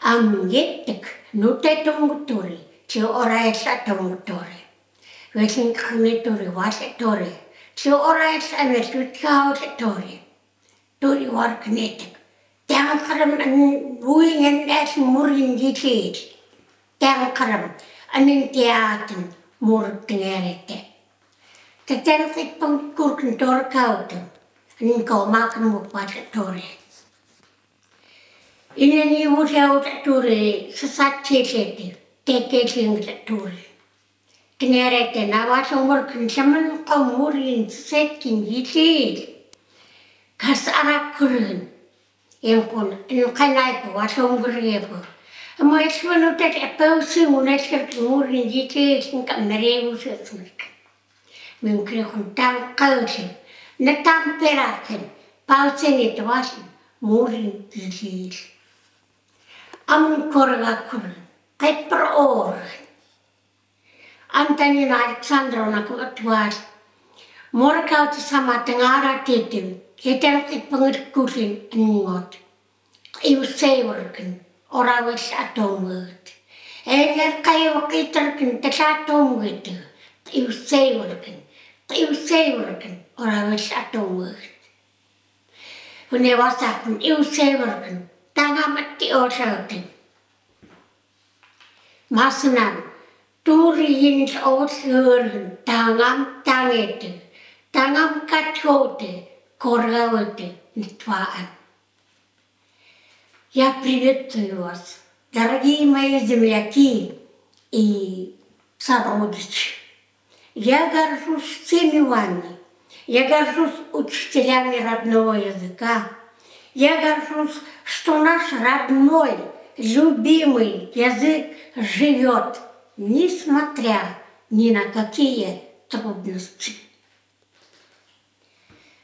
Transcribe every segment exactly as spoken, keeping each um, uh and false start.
Am yettk nute tungturi, tli orail a tungturi. Welin kuni turi wal turi, tli orail a met wit kau turi. Turi wark netek. Tengkaram an wingen et murin ditil. Tengkaram anin tiatin mur tingerete. Teten kipang kurkin tor kautin. Anin kau makan mukpat turi. Inani wurhau turi sasat cecete. Teke ling turi. Tingerete na wal umur kin saman ko murin sekin yitil. Kas arak kurin. Ingkun, ingkanai po, wal umur ye po. Amo esmanu tet epau si munas kin murin yitil, ingka mere usi esmik. Mingkri kun tang kausin, na tang perakin, pausin it wal murin yitil. Am korga kurin, kepro or. Antonina Alexandrovna kuat wal. Morkau ti sama tengara titim, hiten ki pengit kusin engot. Iu seiwerken, orawes atomut. Enger kai wakitar ken tela tomut. Iu seiwerken, iu seiwerken, orawes atomut. Hune wasak ken iu seiwerken, tanga mati osautin. Masnan, turi yin othurn tangam tangete, tangam kathote, korgaute, nitwaan. Я приветствую вас, дорогие мои земляки и сородичи. Я горжусь всеми вами. Я горжусь учителями родного языка. Я горжусь, что наш родной, любимый язык живёт, несмотря ни на какие трудности.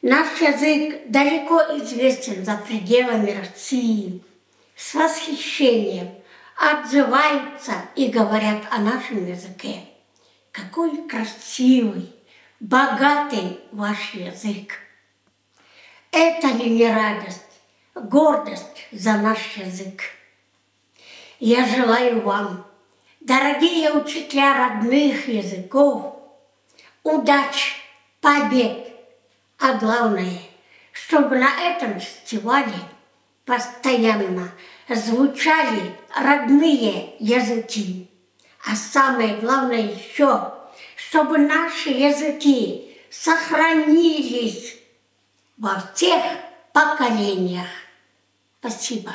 Наш язык далеко известен за пределами России. С восхищением отзываются и говорят о нашем языке. Какой красивый, богатый ваш язык! Это ли не радость, гордость за наш язык? Я желаю вам, дорогие учителя родных языков, удачи, побед, а главное, чтобы на этом фестивале постоянно звучали родные языки. А самое главное ещё, чтобы наши языки сохранились во всех поколениях. Спасибо.